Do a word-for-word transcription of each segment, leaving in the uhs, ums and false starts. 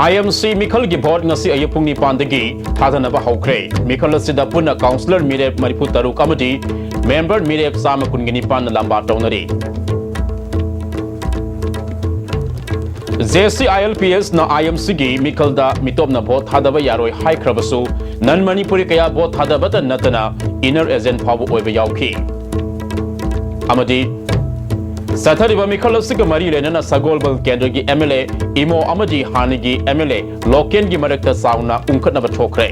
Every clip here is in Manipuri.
ꯑꯥꯏ ꯑꯦꯝ ꯁꯤ ꯃꯤꯈꯜꯒꯤ ꯚꯣꯠ ꯉꯁꯤ ꯑꯌꯨꯛ ꯄꯨꯡ ꯅꯤꯄꯥꯟꯗꯒꯤ ꯊꯥꯗꯅꯕ ꯍꯧꯈ꯭ꯔꯦ꯫ ꯃꯤꯈꯜ ꯑꯁꯤꯗ ꯄꯨꯟꯅ ꯀꯥꯎꯟꯁꯤꯂꯔ ꯃꯤꯔꯦꯞ ꯃꯔꯤꯐꯨ ꯇꯔꯨꯛ ꯑꯃꯗꯤ ꯃꯦꯝꯕꯔ ꯃꯤꯔꯦꯞ ꯆꯥꯝꯃ ꯀꯨꯟꯒ ꯅꯤꯄꯥꯟꯅ ꯂꯝꯕꯥ ꯇꯧꯅꯔꯤ꯫ J C I L P ꯑꯦꯁꯅ I M ꯁꯤꯒꯤ ꯃꯤꯈꯜꯗ ꯃꯤꯇꯣꯞꯅ ꯚꯣꯠ ꯊꯥꯗꯕ ꯌꯥꯔꯣꯏ ꯍꯥꯏꯈ꯭ꯔꯕꯁꯨ, ꯅꯟ ꯃꯅꯤꯄꯨꯔꯤ ꯀꯌꯥ ꯚꯣꯠ ꯊꯥꯗꯕꯇ ꯅꯠꯇꯅ ꯏꯅꯔ ꯑꯦꯖꯦꯟ ꯐꯥꯎꯕ ꯑꯣꯏꯕ ꯌꯥꯎꯈꯤ꯫ ꯑꯃꯗꯤ ꯆꯠꯊꯔꯤꯕ ꯃꯤꯈꯜ ꯑꯁꯤꯒ ꯃꯔꯤ ꯂꯩꯅꯅ ꯁꯒꯣꯜꯕꯜ ꯀꯦꯟꯗ꯭ꯔꯒꯤ ꯑꯦꯝ ꯑꯦꯜ ꯑꯦ ꯏꯃꯣ ꯑꯃꯗꯤ ꯍꯥꯟꯅꯒꯤ ꯑꯦꯝ ꯑꯦꯜ ꯑꯦ ꯂꯣꯀꯦꯟꯒꯤ ꯃꯔꯛꯇ ꯆꯥꯎꯅ ꯎꯪꯈꯠꯅꯕ ꯊꯣꯛꯈ꯭ꯔꯦ꯫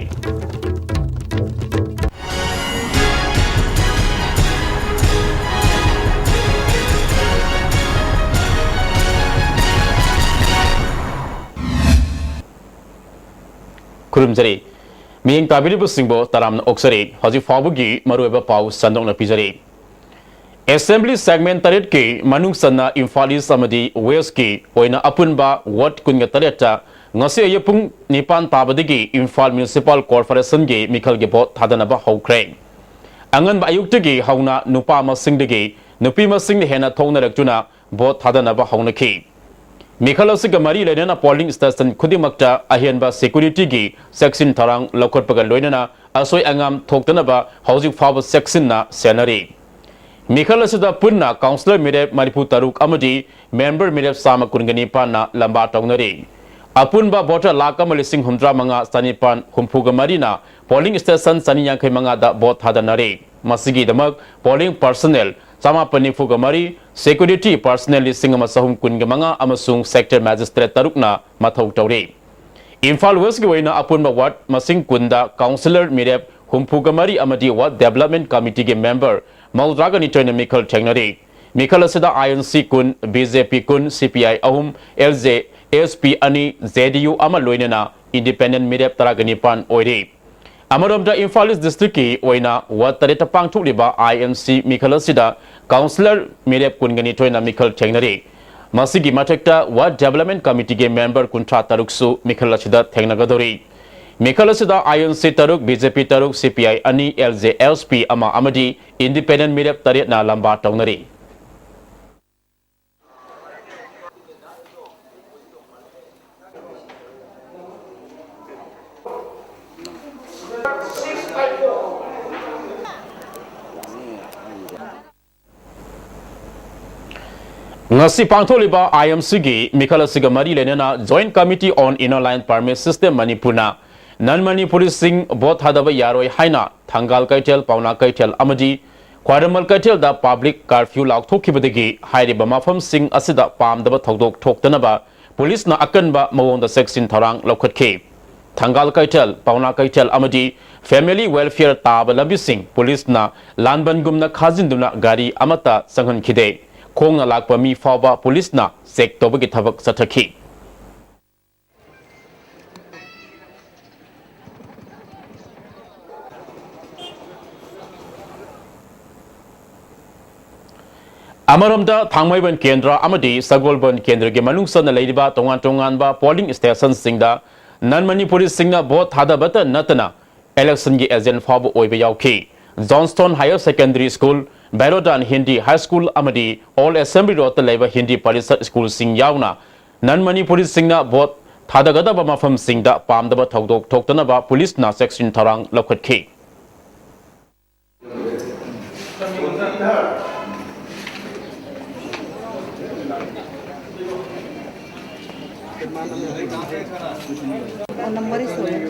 ꯈꯨꯔꯨꯝꯖꯔꯤ꯫ ꯃꯤꯠꯌꯦꯡ ꯇꯥꯕꯤꯔꯤꯕꯁꯤꯡꯕꯨ ꯇꯔꯥꯝꯅ ꯑꯣꯛꯆꯔꯤ꯫ ꯍꯧꯖꯤꯛ ꯐꯥꯎꯕꯒꯤ ꯃꯔꯨꯑꯣꯏꯕ ꯄꯥꯎ ꯁꯟꯗꯣꯛꯅ ꯄꯤꯖꯔꯤ꯫ ꯑꯦꯁꯦꯝꯕ꯭ꯂꯤ ꯁꯦꯒꯃꯦꯟ ꯇꯔꯦꯠꯀꯤ ꯃꯅꯨꯡ ꯆꯟꯅ ꯏꯝꯐꯥꯜ ꯏꯁ ꯑꯃꯗꯤ ꯋꯦꯁꯀꯤ ꯑꯣꯏꯅ ꯑꯄꯨꯟꯕ ꯋꯥꯔꯗ ꯀꯨꯟꯒ ꯇꯔꯦꯠꯇ ꯉꯁꯤ ꯑꯌꯨꯛ ꯄꯨꯡ ꯅꯤꯄꯥꯟ ꯇꯥꯕꯗꯒꯤ ꯏꯝꯐꯥꯜ ꯃ꯭ꯌꯨꯅꯤꯁꯤꯄꯥꯜ ꯀꯣꯔꯄꯣꯔꯦꯁꯟꯒꯤ ꯃꯤꯈꯜꯒꯤ ꯚꯣꯠ ꯊꯥꯗꯅꯕ ꯍꯧꯈ꯭ꯔꯦ꯫ ꯑꯉꯟꯕ ꯑꯌꯨꯛꯇꯒꯤ ꯍꯧꯅ ꯅꯨꯄꯥ ꯃꯁꯤꯡꯗꯒꯤ ꯅꯨꯄꯤ ꯃꯁꯤꯡꯅ ꯍꯦꯟꯅ ꯊꯣꯛꯅꯔꯛꯇꯨꯅ ꯚꯣꯠ ꯊꯥꯗꯅꯕ ꯍꯧꯅꯈꯤ꯫ ꯃꯤꯈꯜ ꯑꯁꯤꯒ ꯃꯔꯤ ꯂꯩꯅꯅ ꯄꯣꯂꯤꯡ ꯁ꯭ꯇꯦꯁꯟ ꯈꯨꯗꯤꯡꯃꯛꯇ ꯑꯍꯦꯟꯕ ꯁꯦꯀ꯭ꯌꯨꯔꯤꯇꯤꯒꯤ ꯆꯦꯛꯁꯤꯟ ꯊꯧꯔꯥꯡ ꯂꯧꯈꯠꯄꯒ ꯂꯣꯏꯅꯅ ꯑꯁꯣꯏ ꯑꯉꯥꯝ ꯊꯣꯛꯇꯅꯕ ꯍꯧꯖꯤꯛ ꯐꯥꯎꯕ ꯆꯦꯛꯁꯤꯟꯅ ꯁꯦꯟꯅꯔꯤ꯫ ꯃꯤꯈꯜ ꯑꯁꯤꯗ ꯄꯨꯟꯅ ꯀꯥꯎꯟꯁꯤꯂꯔ ꯃꯤꯔꯦꯞ ꯃꯔꯤꯐꯨ ꯇꯔꯨꯛ ꯑꯃꯗꯤ ꯃꯦꯝꯕꯔ ꯃꯤꯔꯦꯞ ꯆꯥꯝꯃ ꯀꯨꯟꯒ ꯅꯤꯄꯥꯟꯅ ꯂꯝꯕꯥ ꯇꯧꯅꯔꯤ꯫ ꯑꯄꯨꯟꯕ ꯚꯣꯇꯔ ꯂꯥꯈ ꯑꯃ ꯂꯤꯁꯤꯡ ꯍꯨꯝꯗ꯭ꯔꯥ ꯃꯉꯥ ꯆꯅꯤꯄꯥꯟ ꯍꯨꯝꯐꯨꯒ ꯃꯔꯤꯅ ꯄꯣꯂꯤꯡ ꯁ꯭ꯇꯦꯁꯟ ꯆꯅꯤ ꯌꯥꯡꯈꯩ ꯃꯉꯥꯗ ꯚꯣꯠ ꯊꯥꯗꯅꯔꯤ꯫ ꯃꯁꯤꯒꯤꯗꯃꯛ ꯄꯣꯂꯤꯡ ꯄꯔꯁꯅꯦꯜ ꯆꯃꯥꯄꯟ ꯅꯤꯐꯨꯒ ꯃꯔꯤ, ꯁꯦꯀ꯭ꯌꯨꯔꯤꯇꯤ ꯄꯔꯁꯅꯦꯜ ꯂꯤꯁꯤꯡ ꯑꯃ ꯆꯍꯨꯝ ꯀꯨꯟꯒ ꯃꯉꯥ ꯑꯃꯁꯨꯡ ꯁꯦꯛꯇꯔ ꯃꯦꯖꯤꯁꯇ꯭ꯔꯦꯠ ꯇꯔꯨꯛꯅ ꯃꯊꯧ ꯇꯧꯔꯤ꯫ ꯏꯝꯐꯥꯜ ꯋꯦꯁꯀꯤ ꯑꯣꯏꯅ ꯑꯄꯨꯟꯕ ꯋꯥꯔꯗ ꯃꯁꯤꯡ ꯀꯨꯟꯗ ꯀꯥꯎꯟꯁꯤꯂꯔ ꯃꯤꯔꯦꯞ ꯍꯨꯝꯐꯨꯒ ꯃꯔꯤ ꯑꯃꯗꯤ ꯋꯥꯔꯗ ꯗꯦꯕꯂꯞꯃꯦꯟ ꯀꯃꯤꯇꯤꯒꯤ ꯃꯦꯝꯕꯔ ꯃꯧꯗ꯭ꯔꯥꯒ ꯅꯤꯊꯣꯏꯅ ꯃꯤꯈꯜ ꯊꯦꯡꯅꯔꯤ꯫ ꯃꯤꯈꯜ ꯑꯁꯤꯗ ꯑꯥꯏ ꯑꯦꯟ ꯁꯤ ꯀꯨꯟ, ꯕꯤ ꯖꯦ ꯄꯤ ꯀꯨꯟ, ꯁꯤ ꯄꯤ ꯑꯥꯏ ꯑꯍꯨꯝ, ꯑꯦꯜ ꯖꯦ ꯑꯦꯁ ꯄꯤ ꯑꯅꯤ, ꯖꯦ ꯗꯤ ꯌꯨ ꯑꯃ ꯂꯣꯏꯅꯅ ꯏꯟꯗꯤꯄꯦꯟꯗꯦꯟ ꯃꯤꯔꯦꯞ ꯇꯔꯥꯒ ꯅꯤꯄꯥꯟ ꯑꯣꯏꯔꯤ꯫ ꯑꯃꯔꯣꯝꯗ, ꯏꯝꯐꯥꯜ ꯏꯁ ꯗꯤꯁꯇ꯭ꯔꯤꯛꯀꯤ ꯑꯣꯏꯅ ꯋꯥꯔꯗ ꯇꯔꯦꯠꯇ ꯄꯥꯡꯊꯣꯛꯂꯤꯕ ꯑꯥꯏ ꯑꯦꯝ ꯁꯤ ꯃꯤꯈꯜ ꯑꯁꯤꯗ ꯀꯥꯎꯟꯁꯤꯂꯔ ꯃꯤꯔꯦꯞ ꯀꯨꯟꯒ ꯅꯤꯊꯣꯏꯅ ꯃꯤꯈꯜ ꯊꯦꯡꯅꯔꯤ꯫ ꯃꯁꯤꯒꯤ ꯃꯊꯛꯇ ꯋꯥꯔꯗ ꯗꯤꯕꯦꯂꯞꯃꯦꯟ ꯀꯃꯤꯇꯤꯒꯤ ꯃꯦꯝꯕꯔ ꯀꯨꯟꯊ꯭ꯔꯥ ꯇꯔꯨꯛꯁꯨ ꯃꯤꯈꯜ ꯑꯁꯤꯗ ꯊꯦꯡꯅꯒꯗꯧꯔꯤ꯫ ꯃꯤꯈꯜ ꯑꯁꯤꯗ ꯑꯥꯏ ꯑꯦꯟ ꯁꯤ ꯇꯔꯨꯛ, ꯕꯤ ꯖꯦ ꯄꯤ ꯇꯔꯨꯛ, ꯁꯤ ꯄꯤ ꯑꯥꯏ ꯑꯅꯤ, ꯑꯦꯜ ꯖꯦ ꯑꯦꯁ ꯄꯤ ꯑꯃ ꯑꯃꯗꯤ ꯏꯟꯗꯤꯄꯦꯟꯗꯦꯟ ꯃꯤꯔꯦꯞ ꯇꯔꯦꯠꯅ ꯂꯝꯕꯥ ꯇꯧꯅꯔꯤ꯫ ꯉꯁꯤ ꯄꯥꯡꯊꯣꯛꯂꯤꯕ ꯑꯥꯏ ꯑꯦꯝ ꯁꯤꯒꯤ ꯃꯤꯈꯜ ꯑꯁꯤꯒ ꯃꯔꯤ ꯂꯩꯅꯅ Joint Committee on Inner Line Permit System ꯃꯅꯤꯄꯨꯔꯅ ꯅꯟ ꯃꯅꯤꯄꯨꯔꯤꯁꯤꯡ ꯚꯣꯠ ꯊꯥꯗꯕ ꯌꯥꯔꯣꯏ ꯍꯥꯏꯅ ꯊꯪꯒꯥꯜ ꯀꯩꯊꯦꯜ, ꯄꯥꯎꯅꯥ ꯀꯩꯊꯦꯜ ꯑꯃꯗꯤ ꯈ꯭ꯋꯥꯏꯔꯝꯕꯟ ꯀꯩꯊꯦꯜꯗ ꯄꯕ꯭ꯂꯤꯛ ꯀꯥꯔꯐ꯭ꯌꯨ ꯂꯥꯎꯊꯣꯛꯈꯤꯕꯗꯒꯤ ꯍꯥꯏꯔꯤꯕ ꯃꯐꯝꯁꯤꯡ ꯑꯁꯤꯗ ꯄꯥꯝꯗꯕ ꯊꯧꯗꯣꯛ ꯊꯣꯛꯇꯅꯕ ꯄꯨꯂꯤꯁꯅ ꯑꯀꯟꯕ ꯃꯑꯣꯡꯗ ꯆꯦꯛꯁꯤꯟ ꯊꯧꯔꯥꯡ ꯂꯧꯈꯠꯈꯤ꯫ ꯊꯪꯒꯥꯜ ꯀꯩꯊꯦꯜ, ꯄꯥꯎꯅꯥ ꯀꯩꯊꯦꯜ ꯑꯃꯗꯤ ꯐꯦꯃꯤꯂꯤ ꯋꯦꯜꯐꯤꯌꯔ ꯇꯥꯕ ꯂꯝꯕꯤꯁꯤꯡ ꯄꯨꯂꯤꯁꯅ ꯂꯥꯟꯕꯟꯒꯨꯝꯅ ꯈꯥꯖꯤꯟꯗꯨꯅ ꯒꯥꯔꯤ ꯑꯃꯠꯇ ꯆꯪꯍꯟꯈꯤꯗꯦ꯫ ꯈꯣꯡꯅ ꯂꯥꯛꯄ ꯃꯤ ꯐꯥꯎꯕ ꯄꯨꯂꯤꯁꯅ ꯆꯦꯛ ꯇꯧꯕꯒꯤ ꯊꯕꯛ ꯆꯠꯊꯈꯤ꯫ ꯑꯃꯔꯣꯝꯗ, ꯊꯥꯡꯃꯩꯕꯟ ꯀꯦꯟꯗ꯭ꯔ ꯑꯃꯗꯤ ꯁꯒꯣꯜꯕꯟ ꯀꯦꯟꯗ꯭ꯔꯒꯤ ꯃꯅꯨꯡ ꯆꯟꯅ ꯂꯩꯔꯤꯕ ꯇꯣꯉꯥꯟ ꯇꯣꯉꯥꯟꯕ ꯄꯣꯂꯤꯡ ꯁ꯭ꯇꯦꯁꯟꯁꯤꯡꯗ ꯅꯟ ꯃꯅꯤꯄꯨꯔꯤꯁꯤꯡꯅ ꯚꯣꯠ ꯊꯥꯗꯕꯇ ꯅꯠꯇꯅ ꯏꯂꯦꯛꯁꯟꯒꯤ ꯑꯦꯖꯦꯟꯠ ꯐꯥꯎꯕ ꯑꯣꯏꯕ ꯌꯥꯎꯈꯤ꯫ ꯖꯣꯟꯁꯇꯣꯟ ꯍꯥꯌꯔ ꯁꯦꯀꯦꯟꯗꯔꯤ ꯁ꯭ꯀꯨꯜ, ꯕꯦꯔꯣꯗꯥꯟ ꯍꯤꯟꯗꯤ ꯍꯥꯏ ꯁ꯭ꯀꯨꯜ ꯑꯃꯗꯤ ꯑꯣꯜ ꯑꯦꯁꯦꯝꯕ꯭ꯂꯤ ꯔꯣꯗꯇ ꯂꯩꯕ ꯍꯤꯟꯗꯤ ꯄꯔꯤꯁꯠ ꯁ꯭ꯀꯨꯜꯁꯤꯡ ꯌꯥꯎꯅ ꯅꯟ ꯃꯅꯤꯄꯨꯔꯤꯁꯤꯡꯅ ꯚꯣꯠ ꯊꯥꯗꯒꯗꯕ ꯃꯐꯝꯁꯤꯡꯗ ꯄꯥꯝꯗꯕ ꯊꯧꯗꯣꯛ ꯊꯣꯛꯇꯅꯕ ꯄꯨꯂꯤꯁꯅ ꯆꯦꯛꯁꯤꯟ ꯊꯧꯔꯥꯡ ꯂꯧꯈꯠꯈꯤ꯫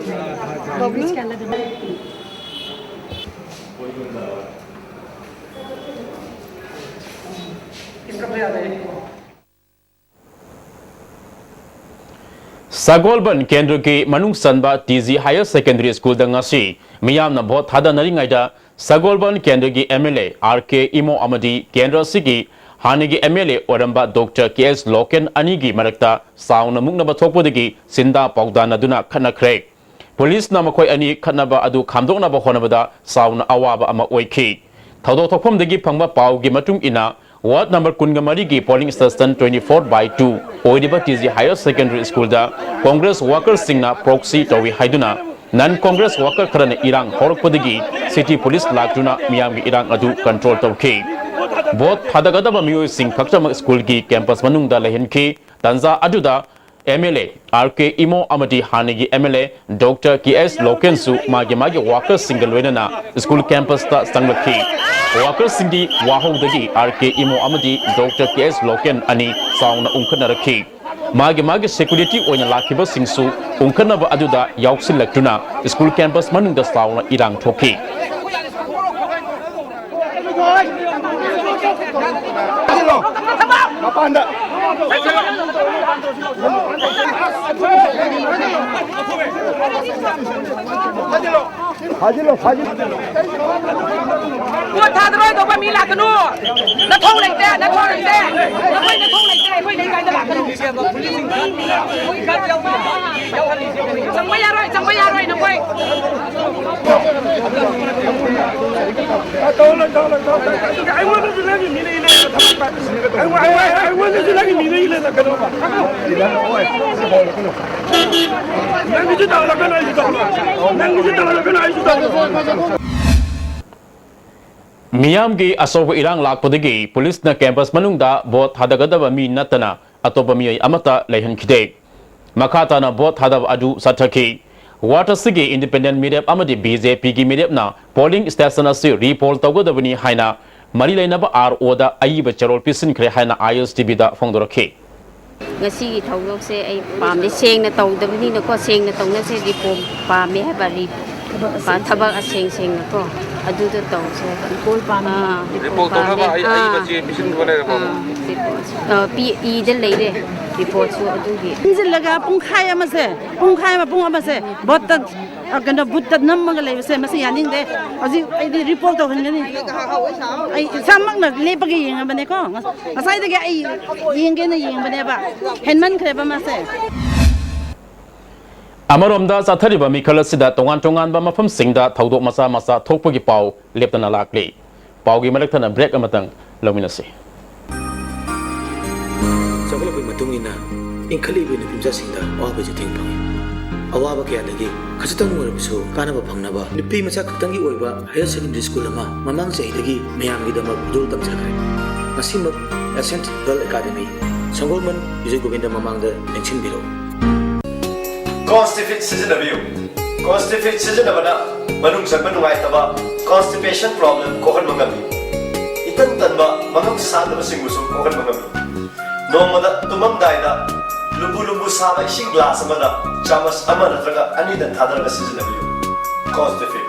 ꯁꯒꯣꯜꯕꯟ ꯀꯦꯟꯗ꯭ꯔꯒꯤ ꯃꯅꯨꯡ ꯆꯟꯕ ꯇꯤ ꯖꯤ ꯍꯥꯌꯔ ꯁꯦꯀꯦꯟꯗꯔꯤ ꯁ꯭ꯀꯨꯜꯗ ꯉꯁꯤ ꯃꯤꯌꯥꯝꯅ ꯚꯣꯠ ꯊꯥꯗꯅꯔꯤꯉꯩꯗ ꯁꯒꯣꯜꯕꯟ ꯀꯦꯟꯗ꯭ꯔꯒꯤ ꯑꯦꯝ ꯑꯦꯜ ꯑꯦ ꯑꯥꯔ ꯀꯦ ꯏꯃꯣ ꯑꯃꯗꯤ ꯀꯦꯟꯗ꯭ꯔ ꯑꯁꯤꯒꯤ ꯍꯥꯟꯅꯒꯤ ꯑꯦꯝ ꯑꯦꯜ ꯑꯦ ꯑꯣꯏꯔꯝꯕ ꯗꯣꯛꯇꯔ ꯀꯦ ꯑꯦꯁ ꯂꯣꯀꯦꯟ ꯑꯅꯤꯒꯤ ꯃꯔꯛꯇ ꯆꯥꯎꯅ ꯃꯨꯛꯅꯕ ꯊꯣꯛꯄꯗꯒꯤ ꯆꯤꯟꯗꯥ ꯄꯥꯎꯗꯥꯅꯗꯨꯅ ꯈꯠꯅꯈ꯭ꯔꯦ꯫ ꯄꯨꯂꯤꯁꯅ ꯃꯈꯣꯏ ꯑꯅꯤ ꯈꯠꯅꯕ ꯑꯗꯨ ꯈꯥꯝꯗꯣꯛꯅꯕ ꯍꯣꯠꯅꯕꯗ ꯆꯥꯎꯅ ꯑꯋꯥꯕ ꯑꯃ ꯑꯣꯏꯈꯤ꯫ ꯊꯧꯗꯣꯛ ꯊꯣꯛꯐꯝꯗꯒꯤ ꯐꯪꯕ ꯄꯥꯎꯒꯤ ꯃꯇꯨꯡ ꯏꯟꯅ, ꯋꯥꯔꯗ ꯅꯝꯕꯔ ꯀꯨꯟꯒ ꯃꯔꯤꯒꯤ polling station twenty four by two ꯑꯣꯏꯔꯤꯕ T G Higher Secondary Schoolꯗ Congress workersꯁꯤꯡꯅ proxy ꯇꯧꯏ ꯍꯥꯏꯗꯨꯅ non Congress worker ꯈꯔꯅ ꯏꯔꯥꯡ ꯍꯧꯔꯛꯄꯗꯒꯤ city police ꯂꯥꯛꯇꯨꯅ ꯃꯤꯌꯥꯝꯒꯤ ꯏꯔꯥꯡ ꯑꯗꯨ control ꯇꯧꯈꯤ꯫ ꯚꯣꯠ ꯊꯥꯗꯒꯗꯕ ꯃꯤꯑꯣꯏꯁꯤꯡ ꯈꯛꯇꯃꯛ schoolꯒꯤ campus ꯃꯅꯨꯡꯗ ꯂꯩꯍꯟꯈꯤ꯫ ꯇꯥꯟꯖꯥ ꯑꯗꯨꯗ M L A R K Imo ꯑꯃꯗꯤ ꯍꯥꯟꯅꯒꯤ M L A Doctor K S ꯂꯣꯀꯦꯟꯁꯨ ꯃꯥꯒꯤ ꯃꯥꯒꯤ workersꯁꯤꯡꯒ ꯂꯣꯏꯅꯅ school campusꯇ ꯆꯪꯂꯛꯈꯤ꯫ Workersꯁꯤꯡꯒꯤ ꯋꯥꯍꯧꯗꯒꯤ R K ꯏꯃꯣ ꯑꯃꯗꯤ Doctor K S ꯂꯣꯀꯦꯟ ꯑꯅꯤ ꯆꯥꯎꯅ ꯎꯪꯈꯠꯅꯔꯛꯈꯤ꯫ ꯃꯥꯒꯤ ꯃꯥꯒꯤ security ꯑꯣꯏꯅ ꯂꯥꯛꯈꯤꯕꯁꯤꯡꯁꯨ ꯎꯪꯈꯠꯅꯕ ꯑꯗꯨꯗ ꯌꯥꯎꯁꯤꯜꯂꯛꯇꯨꯅ school campus ꯃꯅꯨꯡꯗ ꯆꯥꯎꯅ ꯏꯔꯥꯡ ꯊꯣꯛꯈꯤ꯫ ꯃꯄꯥꯟꯗ꯫ ꯐꯥꯖꯤꯜꯂꯣ, ꯐꯥꯖꯤꯜꯂꯣ꯫ ꯄꯣꯠ ꯊꯥꯗꯔꯣꯏꯗꯧꯕ ꯃꯤ ꯂꯥꯛꯀꯅꯨ꯫ ꯅꯊꯧ ꯂꯩꯇꯦ, ꯅꯊꯧ ꯂꯩꯇꯦ꯫ ꯅꯈꯣꯏ ꯅꯊꯧ ꯂꯩꯇꯦ, ꯑꯩꯈꯣꯏ ꯂꯩꯀꯥꯏꯗ ꯂꯥꯛꯀꯅꯨ꯫ ꯆꯪꯕ ꯌꯥꯔꯣꯏ, ꯆꯪꯕ ꯌꯥꯔꯣꯏ ꯅꯈꯣꯏ꯫ ꯇꯧꯍꯜꯂꯣꯏ, ꯇꯧꯍꯜꯂꯣꯏ, ꯇꯧꯍꯜꯂꯣꯏ꯫ ꯑꯗꯨꯒ ꯑꯩꯉꯣꯟꯗꯁꯨ ꯅꯪꯒꯤ ꯃꯤꯅ ꯏꯜꯂꯦꯅ ꯊꯕꯛ ꯄꯥꯏ-, ꯑꯩꯉꯣꯟ-, ꯑꯩꯉꯣꯟ-, ꯑꯩꯉꯣꯟꯗꯁꯨ ꯅꯪꯒꯤ ꯃꯤꯅ ꯏꯜꯂꯦꯅ ꯀꯩꯅꯣ꯫ ꯅꯪꯒꯤꯁꯨ ꯇꯧꯍꯜꯂꯛꯀꯅꯨ, ꯑꯩꯁꯨ ꯇꯧꯍꯜꯂꯛꯀꯅꯨ꯫ ꯅꯪꯒꯤꯁꯨ ꯇꯧꯍꯜꯂꯛꯀꯅꯨ, ꯑꯩꯁꯨ ꯇꯧꯍꯜꯂꯛꯀꯅꯨ꯫ ꯃꯤꯌꯥꯝꯒꯤ ꯑꯆꯧꯕ ꯏꯔꯥꯡ ꯂꯥꯛꯄꯗꯒꯤ ꯄꯨꯂꯤꯁꯅ campus ꯃꯅꯨꯡꯗ ꯚꯣꯠ ꯊꯥꯗꯒꯗꯕ ꯃꯤ ꯅꯠꯇꯅ ꯑꯇꯣꯞꯄ ꯃꯤꯑꯣꯏ ꯑꯃꯠꯇ ꯂꯩꯍꯟꯈꯤꯗꯦ꯫ ꯃꯈꯥ ꯇꯥꯅ ꯚꯣꯠ ꯊꯥꯗꯕ ꯑꯗꯨ ꯆꯠꯊꯈꯤ꯫ ꯋꯥꯔꯗ ꯑꯁꯤꯒꯤ independent ꯃꯤꯔꯦꯞ ꯑꯃꯗꯤ B J P ꯒꯤ ꯃꯤꯔꯦꯞꯅ polling station ꯑꯁꯤ repoll ꯇꯧꯒꯗꯕꯅꯤ ꯍꯥꯏꯅ ꯃꯔꯤ ꯂꯩꯅꯕ R O ꯗ ꯑꯏꯕ ꯆꯦꯔꯣꯜ ꯄꯤꯁꯤꯟꯈ꯭ꯔꯦ ꯍꯥꯏꯅ I S T V ꯗ ꯐꯣꯡꯗꯣꯔꯛꯈꯤ꯫ ꯉꯁꯤꯒꯤ ꯊꯧꯗꯣꯛꯁꯦ ꯑꯩ ꯄꯥꯝꯗꯦ꯫ ꯁꯦꯡꯅ ꯇꯧꯗꯕꯅꯤꯅꯀꯣ, ꯁꯦꯡꯅ ꯇꯧꯅꯁꯦ꯫ Repoll ꯄꯥꯝꯃꯦ ꯍꯥꯏꯕ, ꯔꯤ-, ꯄꯥ-, ꯊꯕꯛ ꯑꯁꯦꯡ ꯁꯦꯡꯅꯀꯣ, ꯑꯗꯨꯗ ꯇꯧꯁꯦ ꯍꯥꯏꯕ꯫ Repoll ꯄꯥꯝꯃꯦ꯫ ꯑꯥ, repoll ꯇꯧꯅꯕ ꯄꯥꯝꯃꯦ꯫ ꯑꯩ, ꯑꯥ, ꯑꯏꯕ ꯆꯦ ꯄꯤꯁꯤꯟꯕ ꯂꯩꯔꯕꯣ? ꯑꯥ, repoll꯫ ꯑꯥ, ꯄꯤ-, ꯏꯗ ꯂꯩꯔꯦ reportꯁꯨ ꯑꯗꯨꯒꯤ꯫ ꯊꯤꯡꯖꯤꯜꯂꯒ ꯄꯨꯡꯈꯥꯏ ꯑꯃꯁꯦ, ꯄꯨꯡꯈꯥꯏ ꯑꯃ, ꯄꯨꯡ ꯑꯃꯁꯦ ꯚꯣꯠꯇ, ꯑ, ꯀꯩꯅꯣ, ꯕꯨꯠꯇ ꯅꯝꯃꯒ ꯂꯩꯕꯁꯦ ꯃꯁꯤ ꯌꯥꯅꯤꯡꯗꯦ꯫ ꯍꯧꯖꯤꯛ ꯑꯩꯗꯤ repoll ꯇꯧꯍꯟꯒꯅꯤ꯫ ꯑꯩ ꯏꯁꯥꯃꯛꯅ ꯂꯦꯞꯄꯒ ꯌꯦꯡꯉꯕꯅꯦꯀꯣ꯫ ꯉꯁꯥꯏꯗꯒꯤ ꯑꯩ ꯌꯦꯡꯒꯦꯅ ꯌꯦꯡꯕꯅꯦꯕ꯫ ꯍꯦꯟꯃꯟꯈ꯭ꯔꯦꯕ ꯃꯥꯁꯦ꯫ ꯑꯃꯔꯣꯝꯗ, ꯆꯠꯊꯔꯤꯕ ꯃꯤꯈꯜ ꯑꯁꯤꯗ ꯇꯣꯉꯥꯟ ꯇꯣꯉꯥꯟꯕ ꯃꯐꯝꯁꯤꯡꯗ ꯊꯧꯗꯣꯛ ꯃꯆꯥ ꯃꯆꯥ ꯊꯣꯛꯄꯒꯤ ꯄꯥꯎ ꯂꯦꯞꯇꯅ ꯂꯥꯛꯂꯤ꯫ ꯄꯥꯎꯒꯤ ꯃꯔꯛ ꯊꯠꯅ break ꯑꯃꯇꯪ ꯂꯧꯃꯤꯟꯅꯁꯤ꯫ ꯆꯥꯎꯈꯠꯂꯛꯄꯒꯤ ꯃꯇꯨꯡ ꯏꯟꯅ ꯏꯟꯈꯠꯂꯛꯂꯤꯕ ꯅꯨꯄꯤ ꯃꯆꯥꯁꯤꯡꯗ ꯑꯋꯥꯕ ꯆꯩꯊꯦꯡ ꯐꯪꯏ꯫ ꯑꯋꯥꯕ ꯀꯌꯥꯗꯒꯤ ꯈꯖꯤꯛꯇꯪ ꯑꯣꯏꯔꯕꯁꯨ ꯀꯥꯟꯅꯕ ꯐꯪꯅꯕ ꯅꯨꯄꯤ ꯃꯆꯥ ꯈꯛꯇꯪꯒꯤ ꯑꯣꯏꯕ higher secondary school ꯑꯃ ꯃꯃꯥꯡ ꯆꯍꯤꯗꯒꯤ ꯃꯌꯥꯝꯒꯤꯗꯃꯛ ꯈꯨꯗꯣꯜ ꯇꯝꯖꯈ꯭ꯔꯦ꯫ ꯉꯁꯤꯃꯛ Ascent Girl Academy, ꯁꯪꯒꯣꯜꯕꯟ, Bijoy Govinda ꯃꯃꯥꯡꯗ ꯂꯦꯡꯁꯤꯟꯕꯤꯔꯛꯎ꯫ Constipate ꯁꯤꯖꯤꯟꯅꯕꯤꯌꯨ꯫ Constipate ꯁꯤꯖꯤꯟꯅꯕꯅ ꯃꯅꯨꯡ ꯆꯪꯕ ꯅꯨꯡꯉꯥꯏꯇꯕ, constipation problem, ꯀꯣꯛꯍꯟꯕ ꯉꯝꯃꯤ꯫ ꯏꯇꯟ ꯇꯟꯕ, ꯃꯉꯝ ꯁꯥꯟꯗꯕꯁꯤꯡꯕꯨꯁꯨ ꯀꯣꯛꯍꯟꯕ ꯉꯝꯃꯤ꯫ ꯅꯣꯡꯃꯗ ꯇꯨꯝꯃꯝꯗꯥꯏꯗ ꯂꯨꯝꯕꯨ ꯂꯨꯝꯕꯨ ꯁꯥꯕ ꯏꯁꯤꯡ glass ꯑꯃꯗ ꯆꯥꯃꯁ ꯑꯃ ꯅꯠꯇ꯭ꯔꯒ ꯑꯅꯤꯗꯪ ꯊꯥꯗꯔꯒ ꯁꯤꯖꯤꯟꯅꯕꯤꯌꯨ꯫ Constipate꯫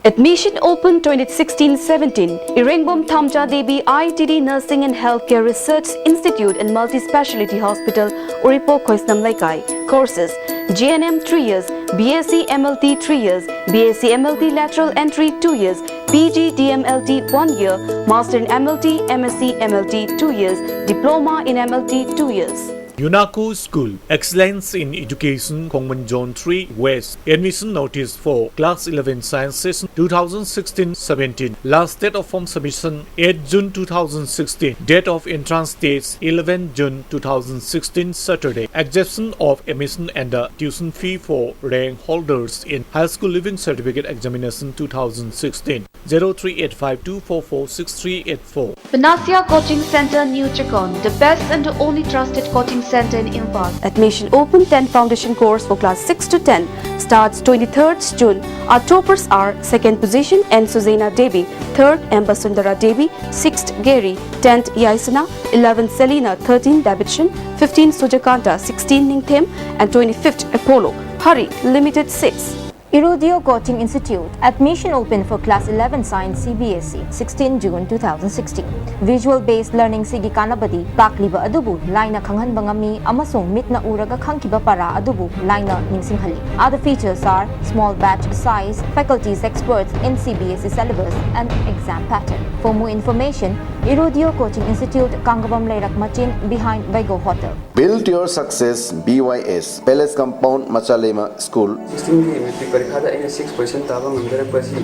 Admission open twenty sixteen seventeen. Irengom Thamja Devi I T D Nursing and Healthcare Research Institute and Multispeciality Hospital, Uripok, Khoisnam Leikai. Courses: G N M three years, B S C M L T three years, B S C M L T lateral entry two years, P G D M L T one year, Master in M L T, M S C M L T two years, Diploma in M L T two years. UNACO School, Excellence in Education, Khongmon Zone three West. Admission notice for Class eleven Science Session two thousand sixteen seventeen. Last date of form submission, eighth June two thousand sixteen. Date of entrance dates, eleventh June two thousand sixteen, Saturday. Exemption of admission and the tuition fee for rank holders in High School Leaving Certificate Examination two thousand sixteen. Zero three eight five two four four six three eight four. Panacea Coaching Center, New Checkon, the best and the only trusted coaching center in Imphal. Admission open. Ten foundation course for class six to ten starts twenty-third June. Our toppers are: second position, N Suzena Devi; third, M Basundara Devi; sixth, Gary; tenth, Yaisana; eleventh, Selina; thirteenth, Davidson; fifteenth, Sujakanta; sixteenth, Ningthem; and twenty-fifth, Apollo. Hurry, limited seats. Irudio Coaching Institute, admission open for class eleven science C B S E, sixteen June two thousand sixteen. Visual based learning ꯁꯤꯒꯤ ꯀꯥꯟꯅꯕꯗꯤ ꯇꯥꯛꯂꯤꯕ ꯑꯗꯨꯕꯨ ꯂꯥꯏꯅ ꯈꯪꯍꯟꯕ ꯉꯝꯃꯤ ꯑꯃꯁꯨꯡ ꯃꯤꯠꯅ ꯎꯔꯒ ꯈꯪꯈꯤꯕ ꯄꯔꯥ ꯑꯗꯨꯕꯨ ꯂꯥꯏꯅ ꯅꯤꯡꯁꯤꯡꯍꯜꯂꯤ꯫ Other features are small batch size, faculties experts in C B S E syllabus and exam pattern. For more information, Irudio Coaching Institute, Kangabam Leirak Machin, behind Vaigo Hotel. Build your success, B Y S, Palace Compound, Machalema School. ꯁꯤꯛꯁꯇꯤꯟꯒꯤ ꯃꯦꯇ꯭ꯔꯤꯛ ꯄꯔꯤꯈꯥꯗ ꯑꯩꯅ ꯁꯤꯛꯁ ꯄꯥꯔꯁꯦꯟ ꯇꯥꯕ ꯉꯝꯖꯔꯛꯄ ꯑꯁꯤ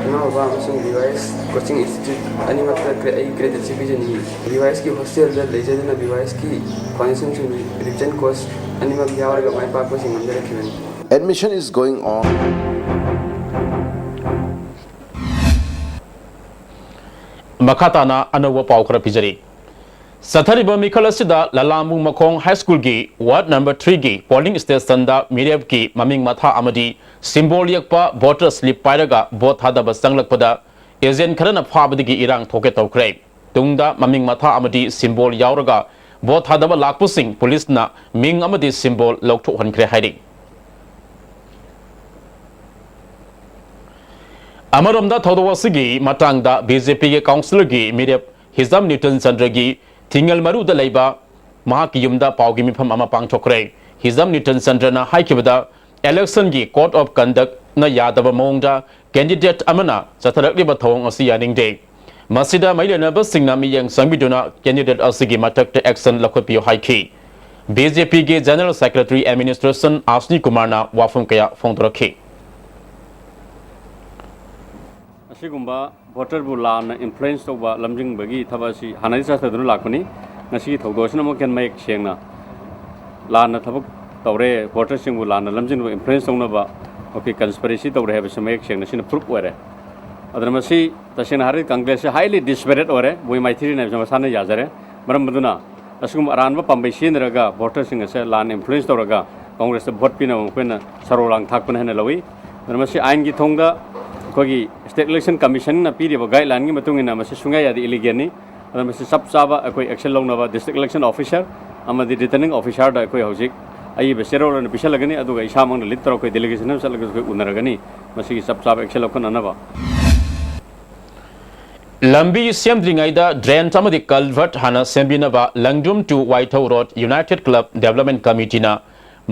ꯏꯃꯥ ꯕꯕꯥ ꯑꯃꯁꯨꯡ B Y S coaching institute ꯑꯅꯤꯃꯛꯇ ꯀ꯭ꯔꯦ- ꯑꯩ ꯀ꯭ꯔꯦꯗꯤꯠꯁꯤ ꯄꯤꯖꯅꯤꯡꯏ꯫ ꯕꯤ ꯋꯥꯏ ꯑꯦꯁꯀꯤ ꯍꯣꯁꯇꯦꯜꯗ ꯂꯩꯖꯗꯨꯅ ꯕꯤ ꯋꯥꯏ ꯑꯦꯁꯀꯤ ꯐꯥꯎꯟꯗꯦꯁꯟꯁꯤꯡ ꯔꯤꯚꯤꯖꯟ ꯀꯣꯔꯁ ꯑꯅꯤꯃꯛ ꯌꯥꯎꯔꯒ ꯃꯥꯏ ꯄꯥꯛꯄꯁꯤ ꯉꯝꯖꯔꯛꯈꯤꯕꯅꯤ꯫ Admission is going on. ꯃꯈꯥ ꯇꯥꯅ ꯑꯅꯧꯕ ꯄꯥꯎ ꯈꯔ ꯄꯤꯖꯔꯤ꯫ ꯆꯠꯊꯔꯤꯕ ꯃꯤꯈꯜ ꯑꯁꯤꯗ ꯂꯂꯥꯝꯕꯨ ꯃꯈꯣꯡ ꯍꯥꯏ ꯁ꯭ꯀꯨꯜꯒꯤ ꯋꯥꯔꯗ ꯅꯝꯕꯔ ꯊ꯭ꯔꯤꯒꯤ ꯄꯣꯂꯤꯡ ꯁ꯭ꯇꯦꯁꯟꯗ ꯃꯤꯔꯦꯞꯀꯤ ꯃꯃꯤꯡ ꯃꯊꯥ ꯑꯃꯗꯤ ꯁꯤꯝꯕꯣꯜ ꯌꯦꯛꯄ ꯚꯣꯇꯔ ꯁ꯭ꯂꯤꯞ ꯄꯥꯏꯔꯒ ꯚꯣꯠ ꯊꯥꯗꯕ ꯆꯪꯂꯛꯄꯗ ꯑꯦꯖꯦꯟ ꯈꯔꯅ ꯐꯥꯕꯗꯒꯤ ꯏꯔꯥꯡ ꯊꯣꯛꯀꯦ ꯇꯧꯈ꯭ꯔꯦ꯫ ꯇꯨꯡꯗ ꯃꯃꯤꯡ ꯃꯊꯥ ꯑꯃꯗꯤ ꯁꯤꯝꯕꯣꯜ ꯌꯥꯎꯔꯒ ꯚꯣꯠ ꯊꯥꯗꯕ ꯂꯥꯛꯄꯁꯤꯡ ꯄꯨꯂꯤꯁꯅ ꯃꯤꯡ ꯑꯃꯗꯤ ꯁꯤꯝꯕꯣꯜ ꯂꯧꯊꯣꯛꯍꯟꯈ꯭ꯔꯦ ꯍꯥꯏꯔꯤ꯫ ꯑꯃꯔꯣꯝꯗ ꯊꯧꯗꯣꯛ ꯑꯁꯤꯒꯤ ꯃꯇꯥꯡꯗ ꯕꯤ ꯖꯦ ꯄꯤꯒꯤ ꯀꯥꯎꯟꯁꯤꯂꯔꯒꯤ ꯃꯤꯔꯦꯞ ꯍꯤꯖꯝ ꯅ꯭ꯌꯨꯇꯟ ꯆꯟꯗ꯭ꯔꯒꯤ ꯊꯤꯡꯉꯜ ꯃꯔꯨꯗ ꯂꯩꯕ ꯃꯍꯥꯛꯀꯤ ꯌꯨꯝꯗ ꯄꯥꯎꯒꯤ ꯃꯤꯐꯝ ꯑꯃ ꯄꯥꯡꯊꯣꯛꯈ꯭ꯔꯦ꯫ ꯍꯤꯖꯝ ꯅ꯭ꯌꯨꯇꯟ ꯆꯟꯗ꯭ꯔꯅ ꯍꯥꯏꯈꯤꯕꯗ, ꯏꯂꯦꯛꯁꯟꯒꯤ ꯀꯣꯗ ꯑꯣꯐ ꯀꯟꯗꯛꯅ ꯌꯥꯗꯕ ꯃꯑꯣꯡꯗ ꯀꯦꯟꯗꯤꯗꯦꯠ ꯑꯃꯅ ꯆꯠꯊꯔꯛꯂꯤꯕ ꯊꯧꯑꯣꯡ ꯑꯁꯤ ꯌꯥꯅꯤꯡꯗꯦ꯫ ꯃꯁꯤꯗ ꯃꯔꯤ ꯂꯩꯅꯕꯁꯤꯡꯅ ꯃꯤꯠꯌꯦꯡ ꯆꯪꯕꯤꯗꯨꯅ ꯀꯦꯟꯗꯤꯗꯦꯠ ꯑꯁꯤꯒꯤ ꯃꯊꯛꯇ ꯑꯦꯛꯁꯟ ꯂꯧꯈꯠꯄꯤꯌꯨ ꯍꯥꯏꯈꯤ꯫ ꯕꯤ ꯖꯦ ꯄꯤꯒꯤ ꯖꯦꯅꯔꯦꯜ ꯁꯦꯀ꯭ꯔꯦꯇꯔꯤ ꯑꯦꯗꯃꯤꯅꯤꯁꯇ꯭ꯔꯦꯁꯟ ꯑꯥꯁꯅꯤ ꯀꯨꯃꯥꯔꯅ ꯋꯥꯐꯝ ꯀꯌꯥ ꯐꯣꯡꯗꯣꯔꯛꯈꯤ꯫ ꯑꯁꯤꯒꯨꯝꯕ ꯚꯣꯇꯔꯕꯨ ꯂꯥꯟꯅ ꯏꯟꯐ꯭ꯂꯨꯌꯦꯟꯁ ꯇꯧꯕ, ꯂꯝꯖꯤꯡꯕꯒꯤ ꯊꯕꯛ ꯑꯁꯤ ꯍꯥꯟꯅꯗꯤ ꯆꯠꯊꯗꯨꯅ ꯂꯥꯛꯄꯅꯤ꯫ ꯉꯁꯤꯒꯤ ꯊꯧꯗꯣꯛ ꯑꯁꯤꯅ ꯑꯃꯨꯛ ꯍꯦꯟꯅ ꯃꯌꯦꯛ ꯁꯦꯡꯅ ꯂꯥꯟꯅ ꯊꯕꯛ ꯇꯧꯔꯦ, ꯚꯣꯇꯔꯁꯤꯡꯕꯨ ꯂꯥꯟꯅ ꯂꯝꯖꯤꯡꯕ, ꯏꯟꯐ꯭ꯂꯨꯌꯦꯟꯁ ꯇꯧꯅꯕ ꯑꯩꯈꯣꯏ ꯀꯟꯁꯄꯤꯔꯦꯁꯤ ꯇꯧꯔꯦ ꯍꯥꯏꯕꯁꯤ ꯃꯌꯦꯛ ꯁꯦꯡꯅ ꯁꯤꯅ ꯄ꯭ꯔꯨꯐ ꯑꯣꯏꯔꯦ꯫ ꯑꯗꯨꯅ ꯃꯁꯤ ꯇꯁꯦꯡꯅ ꯍꯥꯏꯔꯒꯗꯤ ꯀꯪꯒ꯭ꯔꯦꯁꯁꯤ ꯍꯥꯏꯂꯤ ꯗꯤꯁꯄꯦꯔꯦꯠ ꯑꯣꯏꯔꯦ, ꯃꯣꯏ ꯃꯥꯏꯊꯤꯔꯤꯅꯤ ꯍꯥꯏꯕꯁꯤ ꯃꯁꯥꯅ ꯌꯥꯖꯔꯦ꯫ ꯃꯔꯝ ꯑꯗꯨꯅ ꯑꯁꯤꯒꯨꯝꯕ ꯑꯔꯥꯟꯕ ꯄꯥꯝꯕꯩ ꯁꯤꯖꯤꯟꯅꯔꯒ ꯚꯣꯇꯔꯁꯤꯡ ꯑꯁꯦ ꯂꯥꯟꯅ ꯏꯟꯐ꯭ꯂꯨꯌꯦꯟꯁ ꯇꯧꯔꯒ ꯀꯪꯒ꯭ꯔꯦꯁꯇ ꯚꯣꯠ ꯄꯤꯅꯕ ꯃꯈꯣꯏꯅ ꯁꯔꯧ ꯂꯥꯡ ꯊꯥꯛꯄꯅ ꯍꯦꯟꯅ ꯂꯧꯏ꯫ ꯑꯗꯨꯅ ꯃꯁꯤ ꯑꯥꯏꯟꯒꯤ ꯊꯣꯡꯗ ꯑꯩꯈꯣꯏꯒꯤ ꯁ꯭ꯇꯦꯠ ꯏꯂꯦꯛꯁꯟ ꯀꯃꯤꯁꯟꯅ ꯄꯤꯔꯤꯕ ꯒꯥꯏꯗꯂꯥꯏꯟꯒꯤ ꯃꯇꯨꯡ ꯏꯟꯅ ꯃꯁꯤ ꯁꯨꯡꯌꯥ ꯌꯥꯗꯦ, ꯏꯂꯤꯒꯦꯜꯅꯤ꯫ ꯑꯗꯨꯅ ꯃꯁꯤ ꯆꯞ ꯆꯥꯕ ꯑꯩꯈꯣꯏ ꯑꯦꯛꯁꯟ ꯂꯧꯅꯕ ꯗꯤꯁꯇ꯭ꯔꯤꯛ ꯏꯂꯦꯛꯁꯟ ꯑꯣꯐꯤꯁꯥꯔ ꯑꯃꯗꯤ ꯔꯤꯇꯔꯅꯤꯡ ꯑꯣꯐꯤꯁꯥꯔꯗ ꯑꯩꯈꯣꯏ ꯍꯧꯖꯤꯛ ꯑꯏꯕ ꯆꯦꯔꯣꯜ ꯑꯣꯏꯅ ꯄꯤꯁꯜꯂꯒꯅꯤ, ꯑꯗꯨꯒ ꯏꯁꯥꯃꯛꯅ ꯂꯤꯠ ꯇꯧꯔ ꯑꯩꯈꯣꯏ ꯗꯦꯂꯤꯒꯦꯁꯟ ꯑꯃ ꯆꯠꯂꯒꯁꯨ ꯑꯩꯈꯣꯏ ꯎꯅꯔꯒꯅꯤ꯫ ꯃꯁꯤꯒꯤ ꯆꯞ ꯆꯥꯕ ꯑꯦꯛꯁꯟ ꯂꯧꯈꯠꯅꯅꯕ꯫ ꯂꯝꯕꯤ ꯁꯦꯝꯗ꯭ꯔꯤꯉꯩꯗ drain ꯑꯃꯗꯤ culvert ꯍꯥꯟꯅ ꯁꯦꯝꯕꯤꯅꯕ ꯂꯪꯗ꯭ꯔꯨꯝ to ꯋꯥꯏꯊꯧ Road United Club Development Committeeꯅ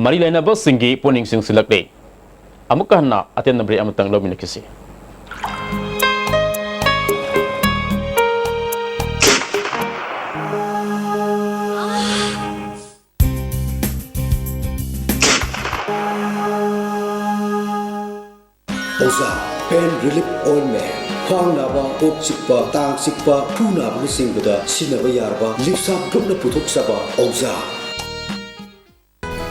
ꯃꯔꯤ ꯂꯩꯅꯕꯁꯤꯡꯒꯤ ꯄꯨꯛꯅꯤꯡ ꯆꯤꯡꯁꯤꯜꯂꯛꯂꯤ꯫ ꯑꯃꯨꯛꯀ ꯍꯟꯅ ꯑꯇꯦꯟꯕ break ꯑꯃꯇꯪ ꯂꯧꯃꯤꯟꯅꯈꯤꯁꯤ꯫ ꯑꯣꯖꯥ, pain relief ointment, ꯈ꯭ꯋꯥꯡ ꯅꯥꯕ, ꯀꯣꯛ ꯆꯤꯛꯄ, ꯇꯥꯡ ꯆꯤꯛꯄ, ꯈꯨ ꯅꯥꯕꯅꯆꯤꯡꯕꯗ ꯁꯤꯖꯤꯟꯅꯕ ꯌꯥꯔꯕ ꯂꯤꯞꯁꯥꯞ ꯒ꯭ꯔꯨꯞꯅ ꯄꯨꯊꯣꯛꯆꯕ ꯑꯣꯖꯥ꯫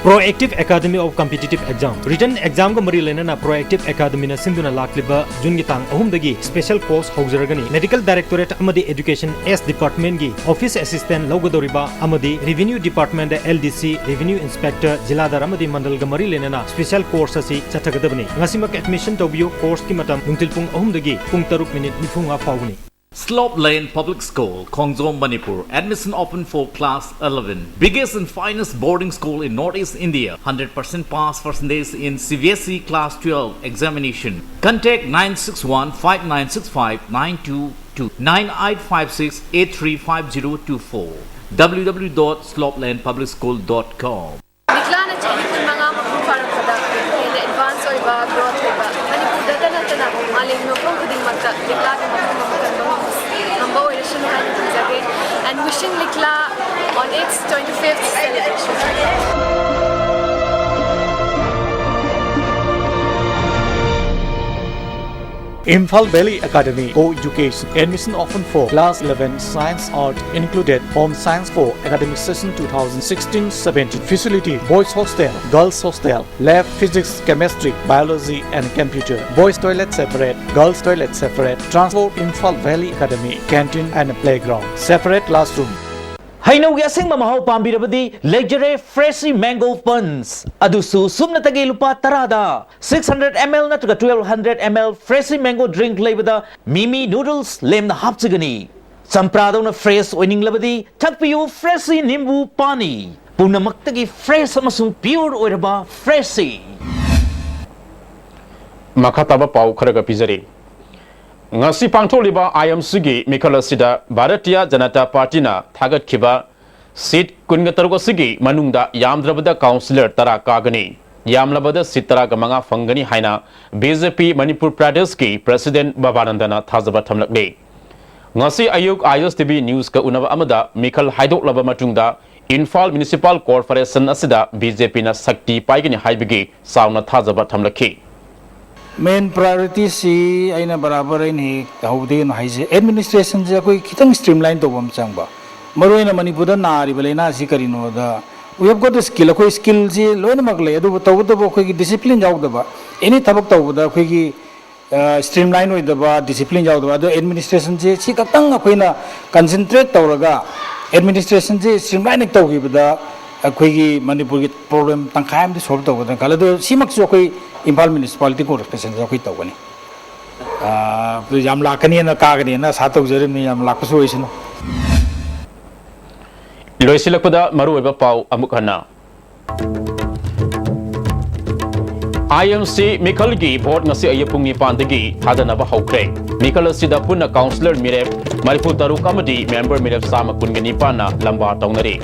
Proactive Academy of Competitive Exam꯫ Written examꯒ ꯃꯔꯤ ꯂꯩꯅꯅ Proactive Academyꯅ ꯁꯤꯟꯗꯨꯅ ꯂꯥꯛꯂꯤꯕ ꯖꯨꯟꯒꯤ ꯇꯥꯡ ꯑꯍꯨꯝꯗꯒꯤ special course ꯍꯧꯖꯔꯒꯅꯤ꯫ Medical Directorate ꯑꯃꯗꯤ Education S Departmentꯀꯤ office assistant ꯂꯧꯒꯗꯧꯔꯤꯕ ꯑꯃꯗꯤ Revenue Departmentꯇ L D C, Revenue Inspector, ꯖꯤꯂꯥꯗꯥꯔ ꯑꯃꯗꯤ ꯃꯟꯗꯜꯒ ꯃꯔꯤ ꯂꯩꯅꯅ special course ꯑꯁꯤ ꯆꯠꯊꯒꯗꯕꯅꯤ꯫ ꯉꯁꯤꯃꯛ admission ꯇꯧꯕꯤꯌꯨ꯫ Courseꯀꯤ ꯃꯇꯝ ꯅꯨꯡꯊꯤꯜ ꯄꯨꯡ ꯑꯍꯨꯝꯗꯒꯤ ꯄꯨꯡ ꯇꯔꯨꯛ ꯃꯤꯅꯤꯠ ꯅꯤꯐꯨ ꯃꯉꯥ ꯐꯥꯎꯕꯅꯤ꯫ Slope Lane Public School, Khongjom, Manipur. Admission open for class eleven. Biggest and finest boarding school in Northeast India. Hundred percent pass percentage in C B S E class twelve examination. Contact nine six one five nine six five nine two two, nine eight five six eight three five zero two four, W W W dot slope lane public school dot com. ꯂꯤꯛꯂꯥꯅ ꯆꯍꯤ ꯀꯨꯟꯃꯉꯥ ꯃꯄꯨꯡ ꯐꯥꯔꯛꯄꯗ ꯍꯦꯟꯅ advance ꯑꯣꯏꯕ, growth ꯂꯩꯕ, ꯃꯅꯤꯄꯨꯔꯗꯇ ꯅꯠꯇꯅ ꯃꯥꯂꯦꯝꯒꯤ ꯃꯐꯝ ꯈꯨꯗꯤꯡꯃꯛꯇ ꯂꯤꯛꯂꯥꯒꯤ ꯃꯐꯝ ꯑꯃ ꯀꯟꯕ ꯉꯝꯕ ꯑꯣꯏꯔꯁꯅꯨ ꯍꯥꯏꯅ ꯊꯝꯖꯒꯦ꯫ And wishing Likla on its twenty-fifth celebration. Imphal Valley Academy, co-education, admission open for class eleven, science, art included, home science for academic session two thousand sixteen seventeen. Facility: boys hostel, girls hostel, lab, physics, chemistry, biology and computer, boys toilet separate, girls toilet separate. Transport: Imphal Valley Academy, canteen and playground, separate classroom. ꯍꯩꯅꯧꯒꯤ ꯑꯁꯦꯡꯕ ꯃꯍꯥꯎ ꯄꯥꯝꯕꯤꯔꯕꯗꯤ ꯂꯩꯖꯔꯦ Freshie Mango Punch, ꯑꯗꯨꯁꯨ ꯁꯨꯞꯅꯇꯒꯤ ꯂꯨꯄꯥ ꯇꯔꯥꯗ꯫ Six hundred M L ꯅꯠꯇ꯭ꯔꯒ twelve hundred M L Freshie Mango Drink ꯂꯩꯕꯗ ꯃꯤꯃꯤ noodles ꯂꯦꯝꯅ ꯍꯥꯞꯆꯒꯅꯤ꯫ ꯆꯝꯄ꯭ꯔꯥꯗꯧꯅ fresh ꯑꯣꯏꯅꯤꯡꯂꯕꯗꯤ ꯊꯛꯄꯤꯌꯨ Freshie ꯅꯤꯝꯕꯨ ꯄꯥꯅꯤ꯫ ꯄꯨꯝꯅꯃꯛꯇꯒꯤ fresh ꯑꯃꯁꯨꯡ pure ꯑꯣꯏꯔꯕ Freshꯁꯤ꯫ ꯃꯈꯥ ꯇꯥꯕ ꯄꯥꯎ ꯈꯔꯒ ꯄꯤꯖꯔꯤ꯫ ꯉꯁꯤ ꯄꯥꯡꯊꯣꯛꯂꯤꯕ IMCꯒꯤ ꯃꯤꯈꯜ ꯑꯁꯤꯗ ꯚꯥꯔꯇꯤꯌ ꯖꯅꯇꯥ ꯄꯥꯔꯇꯤꯅ ꯊꯥꯒꯠꯈꯤꯕ seat ꯀꯨꯟꯒ ꯇꯔꯨꯛ ꯑꯁꯤꯒꯤ ꯃꯅꯨꯡꯗ ꯌꯥꯝꯗ꯭ꯔꯕꯗ councillor ꯇꯔꯥ ꯀꯥꯒꯅꯤ, ꯌꯥꯝꯂꯕꯗ seat ꯇꯔꯥꯒ ꯃꯉꯥ ꯐꯪꯒꯅꯤ ꯍꯥꯏꯅ BJP ꯃꯅꯤꯄꯨꯔ ꯄ꯭ꯔꯗꯦꯁꯀꯤ president ꯕꯕꯥꯅꯟꯗꯅ ꯊꯥꯖꯕ ꯊꯝꯂꯛꯂꯤ꯫ ꯉꯁꯤ ꯑꯌꯨꯛ ISTV Newsꯀ ꯎꯅꯕ ꯑꯃꯗ ꯃꯤꯈꯜ ꯍꯥꯏꯗꯣꯛꯂꯕ ꯃꯇꯨꯡꯗ ꯏꯝꯐꯥꯜ Municipal Corporation ꯑꯁꯤꯗ BJPꯅ ꯁꯛꯇꯤ ꯄꯥꯏꯒꯅꯤ ꯍꯥꯏꯕꯒꯤ ꯆꯥꯎꯅ ꯊꯥꯖꯕ ꯊꯝꯂꯛꯈꯤ꯫ Main priorityꯁꯤ ꯑꯩꯅ ꯕꯔꯥꯕꯔ ꯑꯩꯅ ꯍꯦꯛ ꯍꯧꯕꯗꯒꯤ ꯑꯗꯨꯝ ꯍꯥꯏꯖꯩ, administrationꯁꯦ ꯑꯩꯈꯣꯏ ꯈꯤꯇꯪ streamline ꯇꯧꯕ ꯑꯃ ꯆꯪꯕ꯫ ꯃꯔꯨꯑꯣꯏꯅ ꯃꯅꯤꯄꯨꯔꯗ ꯅꯥꯔꯤꯕ ꯂꯥꯏꯅꯥꯁꯤ ꯀꯔꯤꯅꯣꯗ, we have got the skill, ꯑꯩꯈꯣꯏ skillꯁꯤ ꯂꯣꯏꯅꯃꯛ ꯂꯩ, ꯑꯗꯨꯕꯨ ꯇꯧꯕꯇꯕꯨ ꯑꯩꯈꯣꯏꯒꯤ discipline ꯌꯥꯎꯗꯕ, any ꯊꯕꯛ ꯇꯧꯕꯗ ꯑꯩꯈꯣꯏꯒꯤ streamline ꯑꯣꯏꯗꯕ, discipline ꯌꯥꯎꯗꯕ, ꯑꯗꯣ administrationꯁꯦ ꯁꯤ ꯈꯛꯇꯪ ꯑꯩꯈꯣꯏꯅ concentrate ꯇꯧꯔꯒ administrationꯁꯦ streamline ꯍꯦꯛ ꯇꯧꯈꯤꯕꯗ ꯑꯩꯈꯣꯏꯒꯤ ꯃꯅꯤꯄꯨꯔꯒꯤ problem ꯇꯪꯈꯥꯏ ꯑꯃꯗꯤ solve ꯇꯧꯒꯗ꯭ꯔꯥ ꯈꯜꯂꯦ꯫ ꯑꯗꯣ ꯁꯤꯃꯛꯁꯨ ꯑꯩꯈꯣꯏ ꯏꯝꯐꯥꯜ Municipality Corporationꯗ ꯑꯩꯈꯣꯏ ꯇꯧꯒꯅꯤ꯫ ꯑ, ꯌꯥꯝ ꯂꯥꯛꯀꯅꯤꯅ ꯀꯥꯒꯅꯤꯅ ꯑꯁꯥ ꯇꯧꯖꯔꯤꯕꯅꯤ, ꯌꯥꯝ ꯂꯥꯛꯄꯁꯨ ꯑꯣꯏꯁꯅꯨ꯫ ꯂꯣꯏꯁꯤꯜꯂꯛꯄꯗ ꯃꯔꯨꯑꯣꯏꯕ ꯄꯥꯎ ꯑꯃꯨꯛ ꯍꯟꯅ꯫ IMC ꯃꯤꯈꯜꯒꯤ vote ꯉꯁꯤ ꯑꯌꯨꯛ ꯄꯨꯡ ꯅꯤꯄꯥꯟꯗꯒꯤ ꯊꯥꯗꯅꯕ ꯍꯧꯈ꯭ꯔꯦ꯫ ꯃꯤꯈꯜ ꯑꯁꯤꯗ ꯄꯨꯟꯅ councillor ꯃꯤꯔꯦꯞ ꯃꯔꯤꯐꯨ ꯇꯔꯨꯛ ꯑꯃꯗꯤ member ꯃꯤꯔꯦꯞ ꯆꯥꯝꯃ ꯀꯨꯟꯒ ꯅꯤꯄꯥꯟꯅ ꯂꯝꯕꯥ ꯇꯧꯅꯔꯤ꯫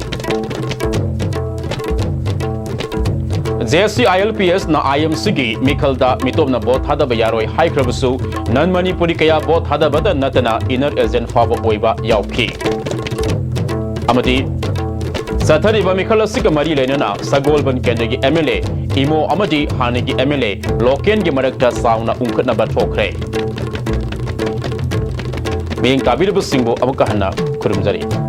JCILPSꯅ IMCꯒꯤ ꯃꯤꯈꯜꯗ ꯃꯤꯇꯣꯞꯅ vote ꯊꯥꯗꯕ ꯌꯥꯔꯣꯏ ꯍꯥꯏꯈ꯭ꯔꯕꯁꯨ, non Manipuri ꯀꯌꯥ vote ꯊꯥꯗꯕꯇ ꯅꯠꯇꯅ inner agent ꯐꯥꯎꯕ ꯑꯣꯏꯕ ꯌꯥꯎꯈꯤ꯫ ꯑꯃꯗꯤ ꯆꯠꯊꯔꯤꯕ ꯃꯤꯈꯜ ꯑꯁꯤꯒ ꯃꯔꯤ ꯂꯩꯅꯅ ꯁꯒꯣꯜꯕꯟ ꯀꯦꯟꯗ꯭ꯔꯒꯤ MLA ꯏꯃꯣ ꯑꯃꯗꯤ ꯍꯥꯟꯅꯒꯤ MLA ꯂꯣꯀꯦꯟꯒꯤ ꯃꯔꯛꯇ ꯆꯥꯎꯅ ꯎꯪꯈꯠꯅꯕ ꯊꯣꯛꯈ꯭ꯔꯦ꯫ ꯃꯤꯠꯌꯦꯡ ꯇꯥꯕꯤꯔꯤꯕꯁꯤꯡꯕꯨ ꯑꯃꯨꯛꯀ ꯍꯟꯅ ꯈꯨꯔꯨꯝꯖꯔꯤ꯫